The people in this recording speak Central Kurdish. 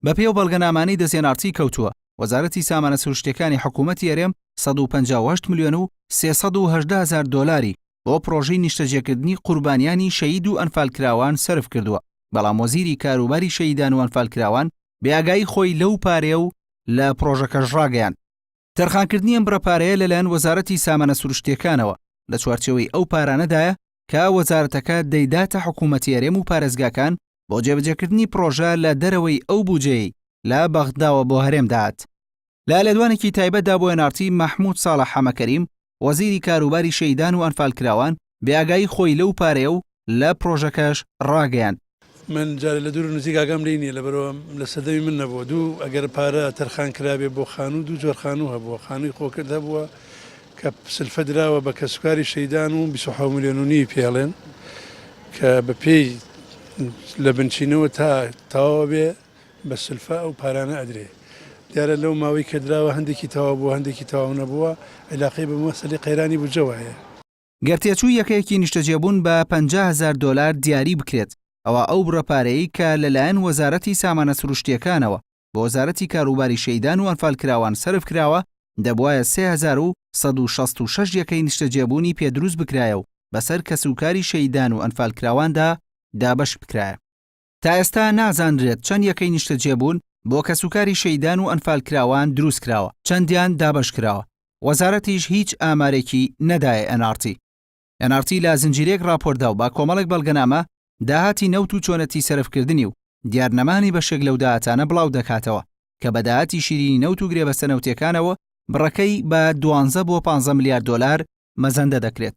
بەپێی ئەو بەڵگەنامانەی دەست NRT کەوتووە، وەزارەتی سامانە سروشتییەکانی حکوومەتی هەرێم 158 ملیۆن و 318 هەزار دۆلاری بۆ پڕۆژەی نیشتەجێکردنی قوربانیانی شەهید و ئەنفالکراوان سەرف کردووە، بەڵام وەزیری کاروباری شەهیدان و ئەنفالکراوان بێئاگایی خۆی لەو پارەیە و لە پڕۆژەکەش ڕاگەیاند. تەرخانکردنی ئەم بڕە پارەیە لەلایەن وەزارەتی سامانە سروشتییەکانەوە لە چوارچێوەی ئەو پارانەدایە کە وەزارەتەکە دەیداتە حکوومەتی هەرێم و پارێزگاکان بۆ جێبەجێکردنی پڕۆژە لە دەرەوەی ئەو بوجەیەی لە بەغداوە بۆ هەرێم دەهات. لە لێدوانێکی تایبەتدا بۆ NRT مەحمود ساڵح حەمەکەریم، وەزیری کاروباری شەهیدان و ئەنفالکراوان، بێئاگایی خۆی لەو پارەیە و لە پڕۆژەکەش ڕاگەیاند. من جارێ لە دوور و نزیک ئاگام لێی نییە لەبەرئەوە لە سەردەمی من نەبووە دوو ئەگەر پارە تەرخان کرابێ بۆ خانوو دوو جۆر خانوو هەبووە خانووی خۆکرد هەبووە کە سلفە دراوە بە کەسوکاری شەیدان و 27 ملیۆن و نیوی پێڵێن کە بە پێی لە بنچینەوە تا تەواوە بێ بە سلفە ئەو پارانە ئەدرێ دیارە لەو ماوەی کە دراوە هەندێکی تەواو بووە هەندێکی تەواو نەبووە عیلاقەی بە مەسەلەی قەیرانی بودجەوە هەیە. گەر تێچووی یەکەیەکی نیشتەجێبوون بە 50 هەزار دۆلار دیاری بکرێت، ئەوا ئەو بڕە پارەیەی کە لەلایەن وەزارەتی سامانە سروشتییەکانەوە بۆ وەزارەتی کاروباری شەهیدان و ئەنفالکراوان سەرف کراوە، دەبوایە 3166 یەکەی نیشتەجێبوونی پێ دروست بکرایە و بەسەر کەسوکاری شەهیدان و ئەنفالکراواندا دابەش بکرایە. تا ئێستا نازانرێت چەند یەکەی نیشتەجێبوون بۆ کەسوکاری شەهیدان و ئەنفالکراوان دروستکراوە، چەندیان دابەشکراوە، وەزارەتیش هیچ ئامارێکی نەدایە NRT. NRT لە زنجیرەیەک ڕاپۆرتدا و بە کۆمەڵێک بەڵگەنامە داهاتی نەوت و چۆنەتی سەرفکردنی و دیارنەمانی بەشێک لەو داهاتانە بڵاو دەکاتەوە کە بە داهاتی شیرینی نەوت و گرێبەستە نەوتیەکانەوە بڕەکەی بە دوانزە بۆ پانزە ملیار دۆلار مەزەندە دەکرێت.